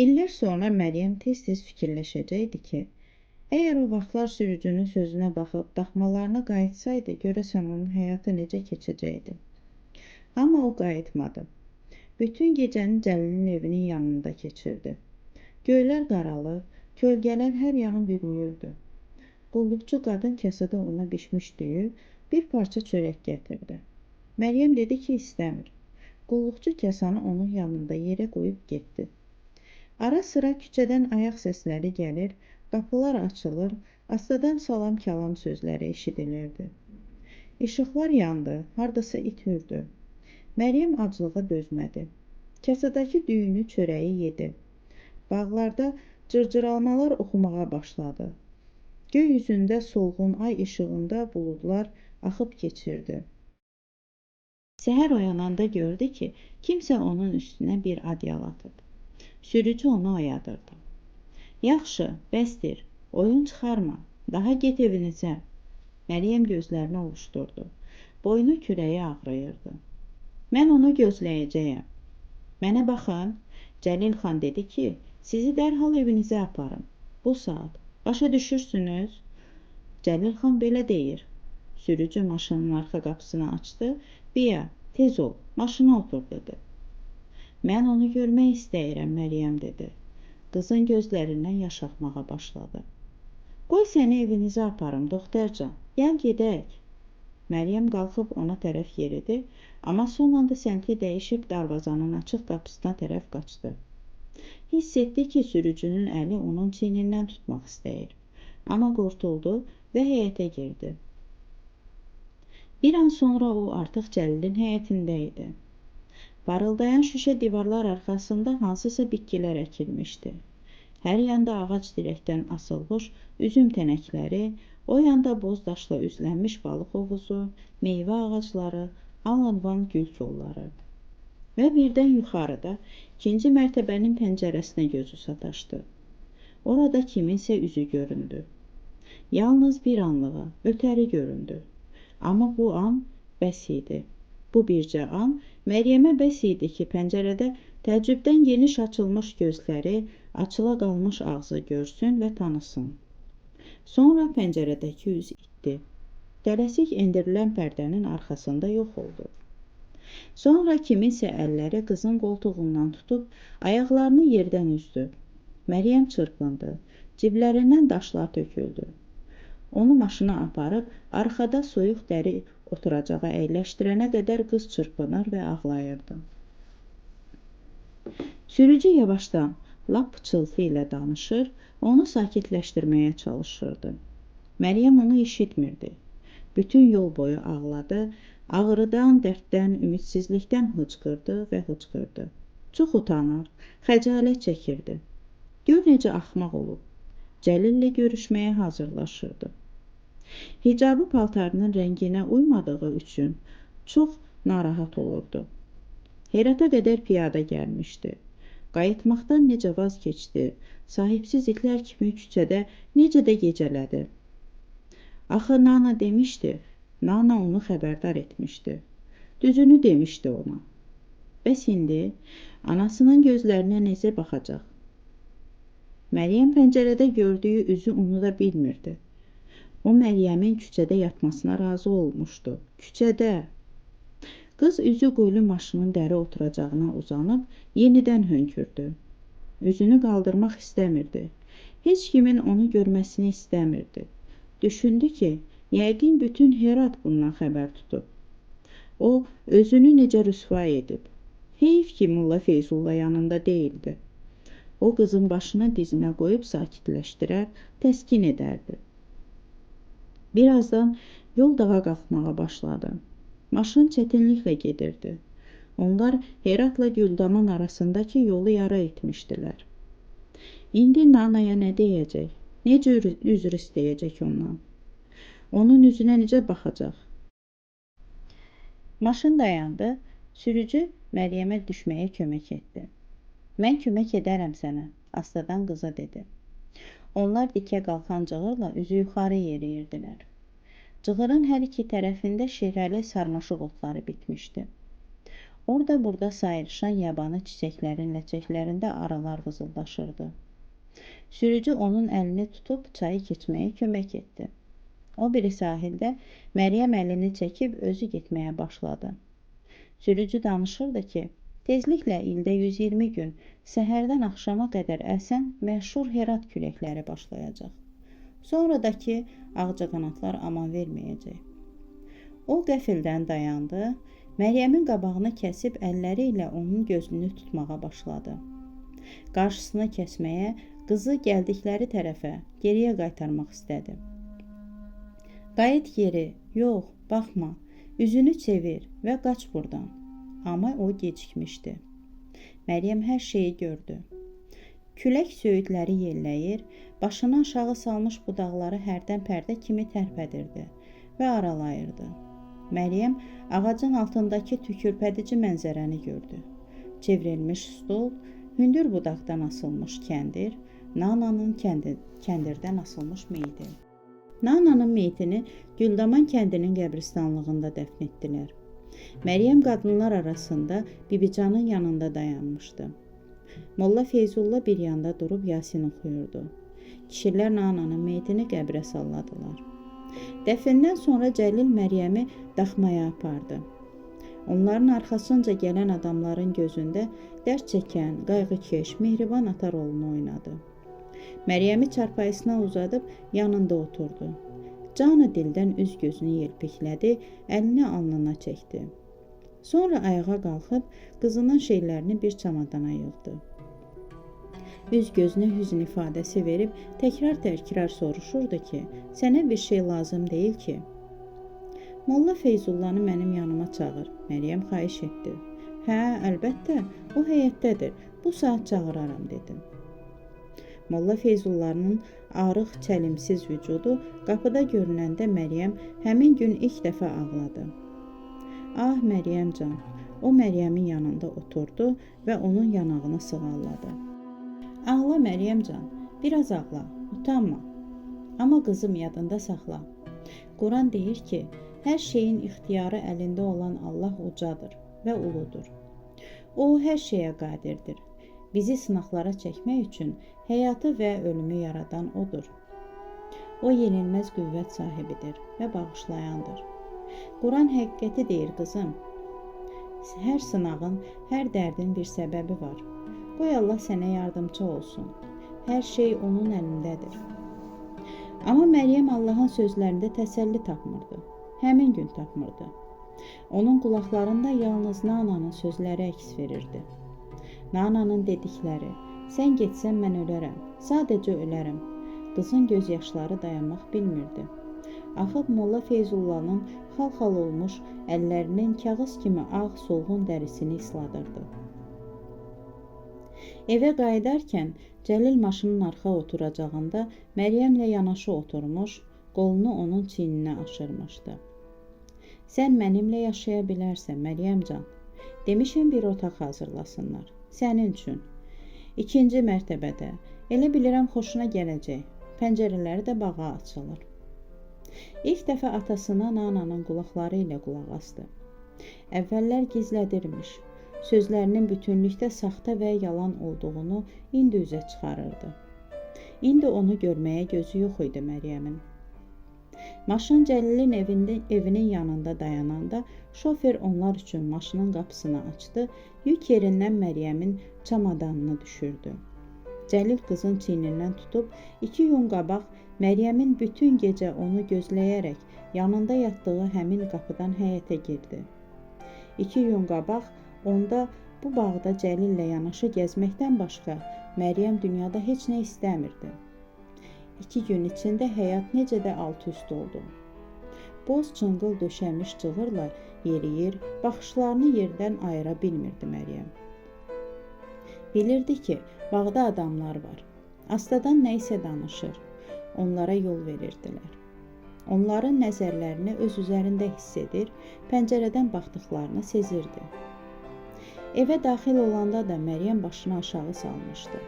İllər sonra Məryəm tez-tez fikirləşəcəkdi ki, əgər o vaxtlar sürücünün sözünə baxıb daxmalarına qayıtsaydı, görəsən onun həyatı necə keçəcəkdi. Amma o qayıtmadı. Bütün gecəni Cəlilin evinin yanında keçirdi. Göylər qaralır, kölgələr hər yanı bürüyürdü. Qulluqçu qadın kasada ona bişmiş düyü, bir parça çörək gətirdi. Məryəm dedi ki, istəmir. Qulluqçu kasanı onun yanında yerə qoyub getdi. Ara sıra küçədən ayaq səsləri gəlir, qapılar açılır, astadan salam-kəlam sözləri eşidilirdi. İşıqlar yandı, hardasa it hürdü. Məryəm aclığa dözmədi. Kasadakı düyünü, çörəyi yedi. Bağlarda cırcıralmalar oxumağa başladı. Göy üzündə solğun ay işığında buludlar axıb keçirdi. Səhər oyananda gördü ki, kimsə onun üstünə bir adyal atıb. Sürücü onu oyadırdı. Yaxşı, bəsdir, oyun çıxarma, daha get evinizə. Məryəm gözlərini ovuşdurdu. Boynu kürəyi ağrıyırdı. Mən onu gözləyəcəyəm. Mənə baxın, Cəlil xan dedi ki, sizi dərhal evinizə aparım. Bu saat. Başa düşürsünüz? Cəlil xan belə deyir. Sürücü maşının arxa qapısını açdı. Biya, tez ol, maşına otur dedi. Mən onu görmək istəyirəm, Məryəm dedi. Qızın gözlərindən yaş axmağa başladı. Qoy səni evinizə aparım, doxtorcan. Gəl gedək. Məryəm qalxıb ona tərəf yeridi, amma son anda səmti dəyişib darvazanın açıq qapısına tərəf qaçdı. Hiss etdi ki, sürücünün əli onun çiynindən tutmaq istəyir. Amma qurtuldu və həyətə girdi. Bir an sonra o artıq Cəlilin həyətində idi. Parıldayan şüşə divarlar arxasında hansısa bitkilər əkilmişdi. Hər yanda ağac dirəkdən asılmış üzüm tənəkləri, o yanda boz daşla üzlənmiş balıq hovuzu, meyvə ağacları, al-əlvan gül kolları. Və birdən yuxarıda ikinci mərtəbənin pəncərəsinə gözü sataşdı. Orada kiminsə üzü göründü. Yalnız bir anlığa ötəri göründü. Amma bu an bəs idi. Bu bircə an Məryəmə bəs idi ki, pəncərədə təəccübdən geniş açılmış gözləri, açıla qalmış ağzı görsün və tanısın. Sonra pəncərədəki üz itdi. Tələsik endirilən pərdənin arxasında yox oldu. Sonra kiminsə əlləri qızın qoltuğundan tutub ayaqlarını yerdən üzdü. Məryəm çırpındı. Ciblərindən daşlar töküldü. Onu maşına aparıb arxada soyuq dəri oturacağa əyləşdirənə qədər qız çırpınır və ağlayırdı. Sürücü yavaşdan, lap pıçıltı ilə danışır, onu sakitləşdirməyə çalışırdı. Məryəm onu eşitmirdi. Bütün yol boyu ağladı, ağrıdan, dərddən, ümidsizlikdən hıçqırdı və hıçqırdı. Çox utanır, xəcalət çəkirdi. Gör necə axmaq olub. Cəlillə görüşməyə hazırlaşırdı. Hicabı paltarının rənginə uymadığı üçün çox narahat olurdu. Herata qədər piyada gəlmişdi. Qayıtmaqdan necə vaz keçdi, sahibsiz itlər kimi küçədə necə də gecələdi. Axı Nana demişdi, Nana onu xəbərdar etmişdi. Düzünü demişdi ona. Bəs indi anasının gözlərinə necə baxacaq? Məryəm pəncərədə gördüyü üzü unuda bilmirdi. O Məryəmin küçədə yatmasına razı olmuşdu. Küçədə. Qız üzü qoyulu maşının dəri oturacağına uzanıb yenidən hönkürdü. Üzünü qaldırmaq istəmirdi. Heç kimin onu görməsini istəmirdi. Düşündü ki, yəqin bütün Herat bundan xəbər tutub. O özünü necə rüsva edib. Heyf ki, Molla Feyzullah yanında deyildi. O qızın başını dizinə qoyub sakitləşdirər, təskin edərdi. Birazdan yol dağa qalxmağa başladı. Maşın çətinliklə gedirdi. Onlar Heratla Güldaman arasındakı yolu yarı etmişdilər. İndi Nanaya nə deyəcək? Necə üzr istəyəcək ondan? Onun üzünə necə baxacaq? Maşın dayandı. Sürücü Məryəmə düşməyə kömək etdi. Mən kömək edərəm sənə, astadan qıza dedi. Onlar dikə qalxan cığırla üzü yuxarı yeriyirdilər. Cığırın hər iki tərəfində şirəli sarmaşıq otları bitmişdi. Orada-burada sayrışan yabanı çiçəklərin ləçəklərində arılar vızıldaşırdı. Sürücü onun əlini tutub çayı keçməyə kömək etdi. O biri sahildə Məryəm əlini çəkib özü getməyə başladı. Sürücü danışırdı ki, tezliklə ildə 120 gün səhərdən axşama qədər əsən məşhur Herat küləkləri başlayacaq. Sonra da ki, ağcaqanadlar aman verməyəcək. O qəfildən dayandı, Məryəmin qabağını kəsib əlləri ilə onun gözünü tutmağa başladı. Qarşısını kəsməyə, qızı gəldikləri tərəfə, geriyə qaytarmaq istədi. Qayıt geri, yox, baxma, üzünü çevir və qaç burdan. Amma o gecikmişdi. Məryəm hər şeyi gördü. Külək söyüdləri yelləyir, başını aşağı salmış budaqları hərdən pərdə kimi tərpədirdi və aralayırdı. Məryəm ağacın altındakı tükürpədici mənzərəni gördü. Çevrilmiş stol, hündür budaqdan asılmış kəndir, Nananın kəndirdən asılmış meyidi. Nananın meyitini Güldaman kəndinin qəbristanlığında dəfn etdilər. Məryəm qadınlar arasında Bibicanın yanında dayanmışdı. Molla Feyzullah bir yanda durub Yasin oxuyurdu. Kişilər Nananın meyitini qəbrə salladılar. Dəfndən sonra Cəlil Məryəmi daxmaya apardı. Onların arxasınca gələn adamların gözündə dərd çəkən, qayğıkeş, mehriban ata rolunu oynadı. Məryəmi çarpayısına uzadıb yanında oturdu. Canı dildən üz gözünü yelpiklədi, əlini alnına çəkdi. Sonra ayağa qalxıb qızının şeylərini bir çamadana yığdı. Üz gözünə hüzn ifadəsi verib təkrar-təkrar soruşurdu ki, sənə bir şey lazım deyil ki. Molla Feyzullahı mənim yanıma çağır, Məryəm xahiş etdi. Hə, əlbəttə, o həyətdədir. Bu saat çağıraram dedim. Molla Feyzullahın arıq, çəlimsiz vücudu qapıda görünəndə Məryəm həmin gün ilk dəfə ağladı. Ah Məryəmcan, o Məryəmin yanında oturdu və onun yanağını sığalladı. Ağla Məryəmcan, biraz ağla, utanma. Amma qızım yadında saxla. Quran deyir ki, hər şeyin ixtiyarı əlində olan Allah ucadır və uludur. O hər şeyə qadirdir. Bizi sınaqlara çəkmək üçün həyatı və ölümü yaradan odur. O yenilməz qüvvət sahibidir və bağışlayandır. Quran həqiqəti deyir qızım. Hər sınağın, hər dərdin bir səbəbi var. Qoy Allah sənə yardımçı olsun. Hər şey onun əlindədir. Amma Məryəm Allahın sözlərində təsəlli tapmırdı. Həmin gün tapmırdı. Onun qulaqlarında yalnız Nananın sözləri əks verirdi. Nananın dedikləri, sən getsən mən ölərəm, sadəcə ölərəm. Qızın göz yaşları dayanmaq bilmirdi. Axıb Molla Feyzullahın xal-xal olmuş əllərinin kağız kimi ağ solğun dərisini isladırdı. Evə qayıdarkən Cəlil maşının arxa oturacağında Məryəmlə yanaşı oturmuş, qolunu onun çiyninə aşırmışdı. Sən mənimlə yaşaya bilərsən, Məryəmcan. Demişəm bir otaq hazırlasınlar. Sənin üçün. İkinci mərtəbədə. Elə bilirəm xoşuna gələcək. Pəncərələri də bağa açılır. İlk dəfə atasına Nananın qulaqları ilə qulaq asdı. Əvvəllər gizlədirmiş. Sözlərinin bütünlükdə saxta və yalan olduğunu indi üzə çıxarırdı. İndi onu görməyə gözü yox idi Məryəmin. Maşın Cəlilin evinin yanında dayananda şofer onlar üçün maşının qapısını açdı, yük yerindən Məryəmin çamadanını düşürdü. Cəlil qızın çiynindən tutub 2 gün qabaq Məryəmin bütün gecə onu gözləyərək yanında yatdığı həmin qapıdan həyətə girdi. 2 gün qabaq onda bu bağda Cəlillə yanaşı gəzməkdən başqa Məryəm dünyada heç nə istəmirdi. 2 gün içində həyat necə də alt-üst oldu. Boz çınqıl döşəmiş cığırla yeriyir, baxışlarını yerdən ayıra bilmirdi Məryəm. Bilirdi ki, bağda adamlar var. Astadan nə isə danışır. Onlara yol verirdilər. Onların nəzərlərini öz üzərində hiss edir, pəncərədən baxdıqlarını sezirdi. Evə daxil olanda da Məryəm başını aşağı salmışdı.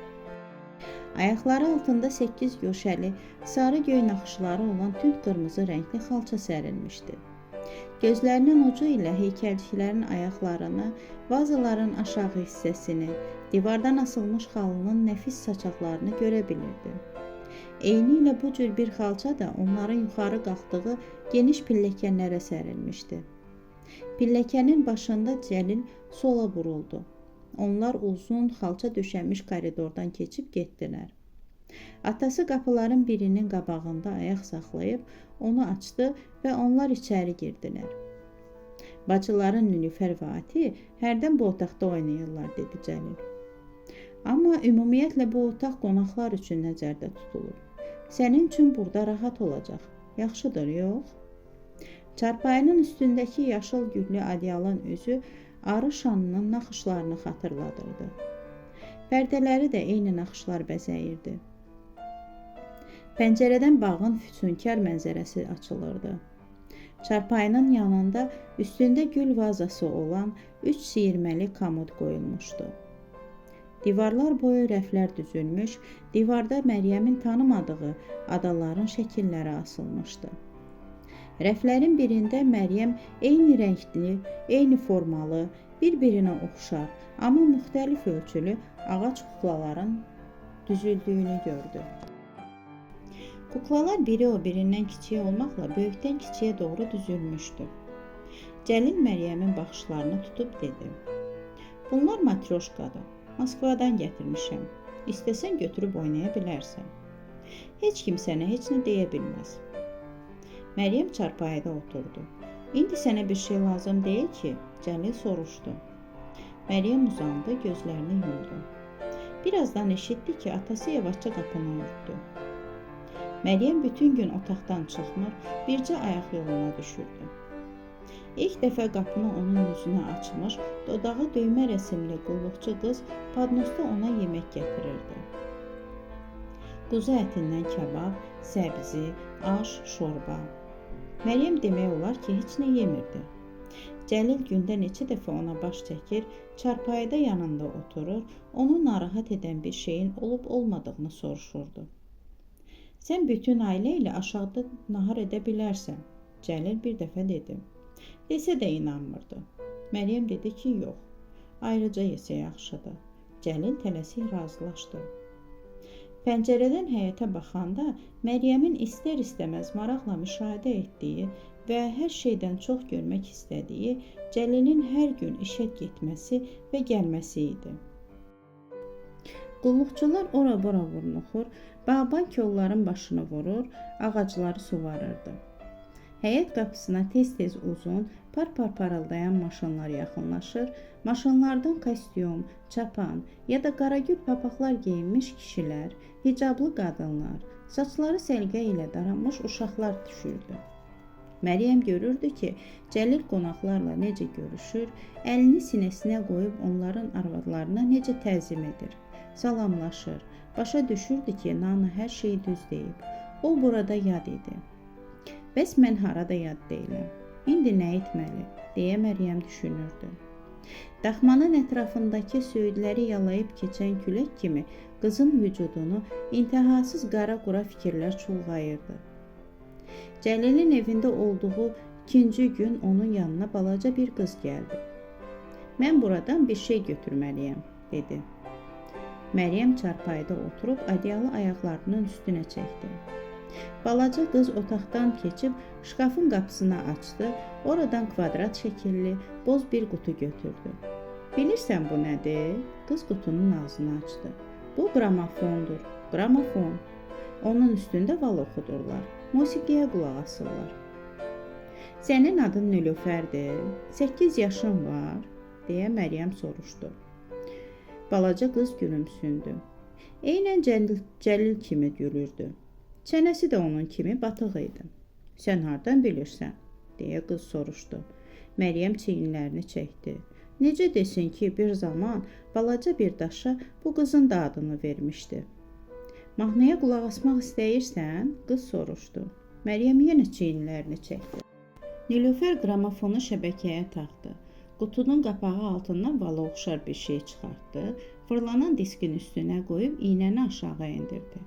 Ayaqları altında 8 göşəli, sarı göy naxışları olan tünd qırmızı rəngli xalça sərilmişdi. Gözlərinin ucu ilə heykəlciklərin ayaqlarını, vazaların aşağı hissəsini, divardan asılmış xalının nəfis saçaqlarını görə bilirdi. Eynilə bu cür bir xalça da onların yuxarı qalxdığı geniş pilləkənlərə sərilmişdi. Pilləkənin başında Cəlil sola buruldu. Onlar uzun xalça döşənmiş koridordan keçib getdilər. Atası qapıların birinin qabağında ayaq saxlayıb onu açdı və onlar içəri girdilər. Bacıların Nilüfər və Ati hərdən bu otaqda oynayırlar, dedi Cəlil. Amma ümumiyyətlə bu otaq qonaqlar üçün nəzərdə tutulub. Sənin üçün burada rahat olacaq. Yaxşıdır, yox? Çarpayının üstündəki yaşıl güllü adyalın üzü arı şanının naxışlarını xatırladırdı. Pərdələri də eyni naxışlar bəzəyirdi. Pəncərədən bağın füsunkar mənzərəsi açılırdı. Çarpayının yanında üstündə gül vazası olan 3 siyirməli komod qoyulmuşdu. Divarlar boyu rəflər düzülmüş, divarda Məryəmin tanımadığı adaların şəkilləri asılmışdı. Rəflərin birində Məryəm eyni rəngli, eyni formalı, bir-birinə oxşar, amma müxtəlif ölçülü ağac kuklaların düzüldüyünü gördü. Kuklalar biri o birindən kiçik olmaqla böyükdən kiçiyə doğru düzülmüşdü. Cəlil Məryəmin baxışlarını tutub dedi: "Bunlar matryoşkadır. Moskvadan gətirmişəm. İstəsən götürüb oynaya bilərsən. Heç kim sənə heç nə deyə bilməz." Məryəm çarpayıda oturdu. "İndi sənə bir şey lazım deyil ki?" Cəlil soruşdu. Məryəm uzandı, gözlərini yumdu. Birazdan eşitdi ki, atası yavaşca qapını örtdü. Məryəm bütün gün otaqdan çıxmır, bircə ayaq yoluna düşürdü. İlk dəfə qapını onun üzünə açmış, dodağı döymə rəsimli qulluqçu qız padnosda ona yemək gətirirdi. Quzu ətindən kabab, səbzi, aş, şorba. Məryəm demək olar ki, heç nə yemirdi. Cəlil gündə neçə dəfə ona baş çəkir, çarpayıda yanında oturur, onu narahat edən bir şeyin olub-olmadığını soruşurdu. "Sən bütün ailə ilə aşağıda nahar edə bilərsən," Cəlil bir dəfə dedi. Desə də inanmırdı. Məryəm dedi ki, yox, ayrıca yesə yaxşıdır. Cəlil tələsik razılaşdı. Pəncərədən həyətə baxanda Məryəmin istər-istəməz maraqla müşahidə etdiyi və hər şeydən çox görmək istədiyi Cəlilin hər gün işə getməsi və gəlməsi idi. Qulluqçular ora-bura vurnuxur, bağban kolların başını vurur, ağacları suvarırdı. Həyət qapısına tez-tez uzun, par-par parıldayan maşınlar yaxınlaşır, maşınlardan kostyum, çapan ya da qaragül papaqlar geyinmiş kişilər, hicablı qadınlar, saçları səliqə ilə daranmış uşaqlar düşürdü. Məryəm görürdü ki, Cəlil qonaqlarla necə görüşür, əlini sinəsinə qoyub onların arvadlarına necə təzim edir, salamlaşır. Başa düşürdü ki, Nana hər şeyi düz deyib. O burada yad idi. Bəs mən harada yad deyiləm? İndi nə etməli? Deyə Məryəm düşünürdü. Daxmanın ətrafındakı söyüdləri yalayıb keçən külək kimi qızın vücudunu intihasız qara-qura fikirlər çulğayırdı. Cəlilin evində olduğu ikinci gün onun yanına balaca bir qız gəldi. "Mən buradan bir şey götürməliyəm," dedi. Məryəm çarpayıda oturub adyalı ayaqlarının üstünə çəkdi. Balaca qız otaqdan keçib şkafın qapısını açdı, oradan kvadrat şəkilli boz bir qutu götürdü. "Bilirsən bu nədir?" Qız qutunun ağzını açdı. "Bu qramofondur, qramofon. Onun üstündə val oxudurlar, musiqiyə qulaq asırlar." "Sənin adın Nilüfərdir, 8 yaşın var?" deyə Məryəm soruşdu. Balaca qız gülümsündü. Eynən Cəlil kimi gülürdü. Çənəsi də onun kimi batıq idi. "Sən hardan bilirsən?" deyə qız soruşdu. Məryəm çiyinlərini çəkdi. Necə desin ki, bir zaman balaca bir daşa bu qızın da adını vermişdi. "Mahnıya qulaq asmaq istəyirsən?" Qız soruşdu. Məryəm yenə çiyinlərini çəkdi. Nilüfər qramofonu şəbəkəyə taxdı. Qutunun qapağı altından vala oxşar bir şey çıxartdı, fırlanan diskin üstünə qoyub iynəni aşağı endirdi.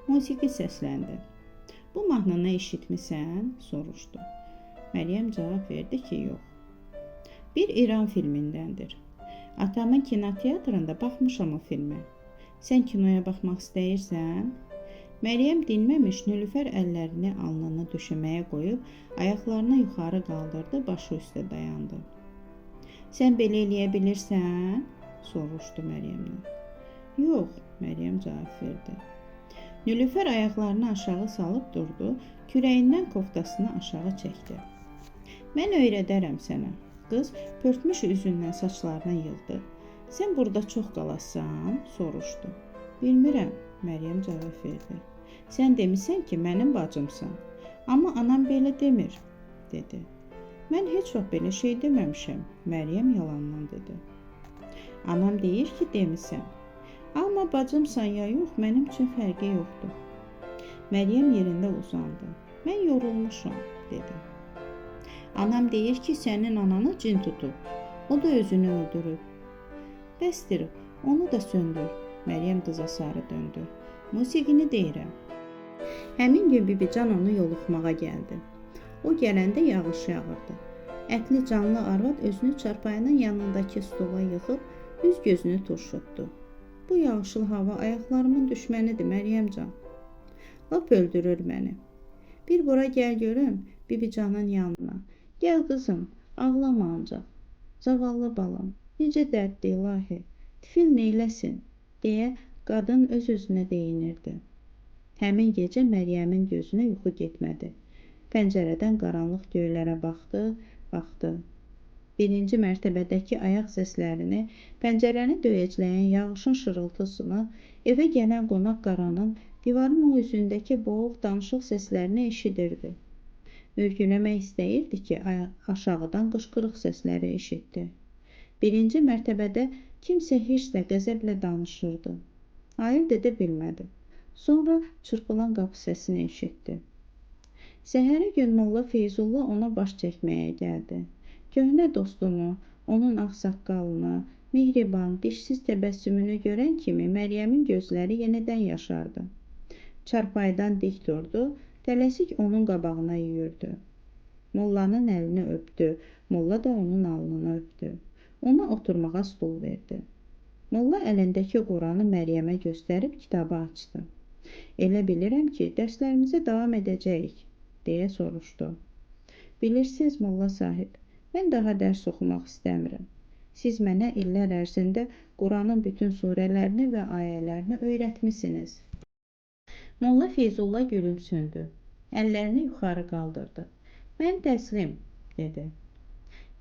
Musiqi səsləndi. "Bu mahnını eşitmisən?" soruşdu. Məryəm cavab verdi ki, yox. Bir İran filmindəndir. Atamın kinoteatrında baxmışam o filmə. Sən kinoya baxmaq istəyirsən? Məryəm dinməmiş, Nilüfər əllərini alnını döşəməyə qoyub, ayaqlarını yuxarı qaldırdı, başı üstə dayandı. Sən belə eləyə bilirsən? Soruşdu Məryəmdən. Yox, Məryəm cavab verdi. Nilüfər ayaqlarını aşağı salıb durdu, kürəyindən koftasını aşağı çəkdi. Mən öyrədərəm sənə. Qız pörtmüş üzündən saçlarını yığdı. Sən burada çox qalasan? Soruşdu. Bilmirəm, Məryəm cavab verdi. Sən demisən ki, mənim bacımsan. Amma anam belə demir, dedi. Mən heç vaxt belə şey deməmişəm, Məryəm yalandan dedi. Anam deyir ki, demisən. Amma bacımsan ya yox, mənim üçün fərqi yoxdur. Məryəm yerində uzandı. Mən yorulmuşam, dedi. Anam deyir ki, sənin ananı cin tutub. O da özünü öldürüb. Bəsdir, onu da söndür. Məryəm qıza sarı döndü. Musiqini deyirəm. Həmin gün Bibican onu yoluxmağa gəldi. O gələndə yağış yağırdı. Ətli canlı arvad özünü çarpayının yanındakı stola yığıb üz gözünü turşutdu. Bu yağışlı hava ayaqlarımın düşmənidir, Məryəmcan. Lap öldürür məni. Bir bura gəl görüm Bibicanın yanına. Gəl qızım, ağlama ancaq. Zavallı balam, necə dərddir ilahi. Tifil neyləsin, deyə qadın öz-özünə deyinirdi. Həmin gecə Məryəmin gözünə yuxu getmədi. Pəncərədən qaranlıq göylərə baxdı, baxdı. Birinci mərtəbədəki ayaq səslərini, pəncərəni döyəcləyən yağışın şırıltısını, evə gələn qonaq qaranın divarın o üzündəki boğuq danışıq səslərini eşidirdi. Mürgüləmək istəyirdi ki, aşağıdan qışqırıq səsləri eşitdi. Birinci mərtəbədə kimsə hirslə, qəzəblə danışırdı. Ayırd edə bilmədi. Sonra çırpılan qapı səsini eşitdi. Səhəri gün Molla Feyzullah ona baş çəkməyə gəldi. Köhnə dostunu, onun ağsaqqalını, mehriban, dişsiz təbəssümünü görən kimi Məryəmin gözləri yenidən yaşardı. Çarpayıdan dik durdu, tələsik onun qabağına yüyürdü. Mollanın əlini öpdü, molla da onun alnını öpdü. Ona oturmağa stul verdi. Molla əlindəki Quranı Məryəmə göstərib kitabı açdı. Elə bilirəm ki, dərslərimizə davam edəcəyik, deyə soruşdu. Bilirsiniz, molla sahib, mən daha dərs oxumaq istəmirəm. Siz mənə illər ərzində Quranın bütün surələrini və ayələrini öyrətmisiniz. Molla Feyzullah gülümsündü. Əllərini yuxarı qaldırdı. Mən təslim, dedi.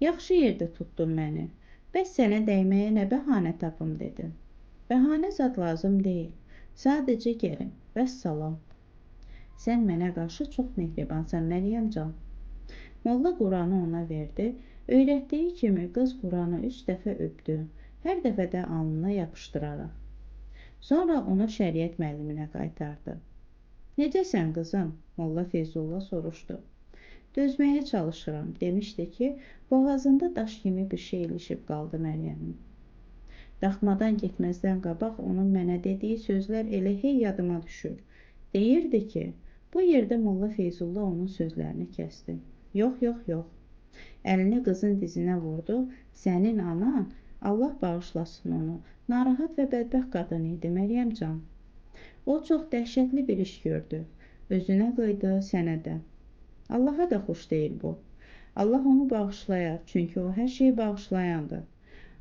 Yaxşı yerdə tutdun məni. Bəs sənə dəyməyə nə bəhanə tapım, dedi. Bəhanə zad lazım deyil. Sadəcə gəlin. Vəssalam. Sən mənə qarşı çox mehribansan, Məryəmcan. Molla Quranı ona verdi. Öyrətdiyi kimi qız Quranı 3 dəfə öpdü. Hər dəfə də alnına yapışdıraraq. Sonra onu şəriət müəlliminə qaytardı. Necəsən qızım? Molla Feyzullah soruşdu. Dözməyə çalışıram, demişdi ki, boğazında daş kimi bir şey ilişib qaldı Məryəmin. Daxmadan getməzdən qabaq onun mənə dediyi sözlər elə hey yadıma düşür. Deyirdi ki, bu yerdə Molla Feyzullah onun sözlərini kəsdi. Yox, yox, yox. Əlini qızın dizinə vurdu. Sənin anan, Allah bağışlasın onu, narahat və bədbəxt qadın idi, Məryəmcan. O çox dəhşətli bir iş gördü. Özünə qıydı, sənə də. Allaha da xoş deyil bu. Allah onu bağışlayar, çünki o hər şeyi bağışlayandır.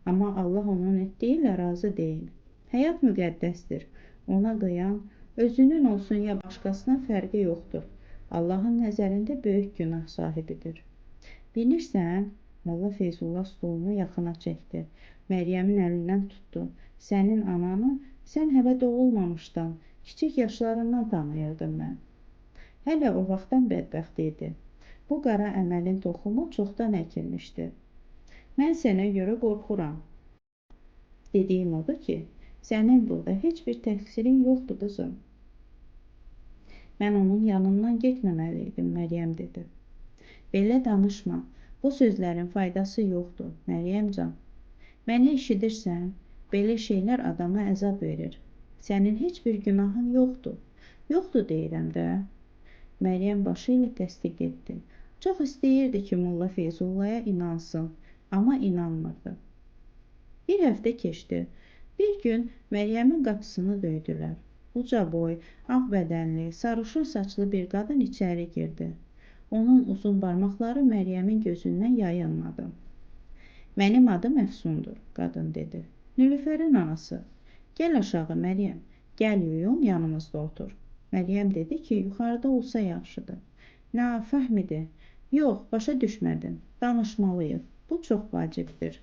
Amma Allah onun etdiyi ilə razı deyil. Həyat müqəddəsdir. Ona qıyan, özünün olsun ya başqasına fərqi yoxdur. Allahın nəzərində böyük günah sahibidir. Bilirsən, Molla Feyzullah stolunu yaxına çəkdi. Məryəmin əlindən tutdu. Sənin ananı sən hələ doğulmamışdan, kiçik yaşlarından tanıyırdım mən. Hələ o vaxtdan bədbəxt idi. Bu qara əməlin toxumu çoxdan əkilmişdi. Mən sənə görə qorxuram. Dediyim odur ki, sənin burada heç bir təqsirin yoxdur qızım. Mən onun yanından getməməli idim, Məryəm dedi. Belə danışma. Bu sözlərin faydası yoxdur, Məryəmcan. Məni eşidirsən? Belə şeylər adama əzab verir. Sənin heç bir günahın yoxdur. Yoxdur deyirəm də. Məryəm başı ilə təsdiq etdi. Çox istəyirdi ki, Molla Feyzullaya inansın, amma inanmırdı. Bir həftə keçdi. Bir gün Məryəmin qapısını döydülər. Uca boy, ağ bədənli, sarışın saçlı bir qadın içəri girdi. Onun uzun barmaqları Məryəmin gözündən yayınmadı. Mənim adım Əfsundur, qadın dedi. Nilüfərin anası. Gəl aşağı Məryəm, gəl yuyun, yanımızda otur. Məryəm dedi ki, yuxarıda olsa yaxşıdır. Nə fəhmidi? Yox, başa düşmədin. Danışmalıyıq. Bu çox vacibdir.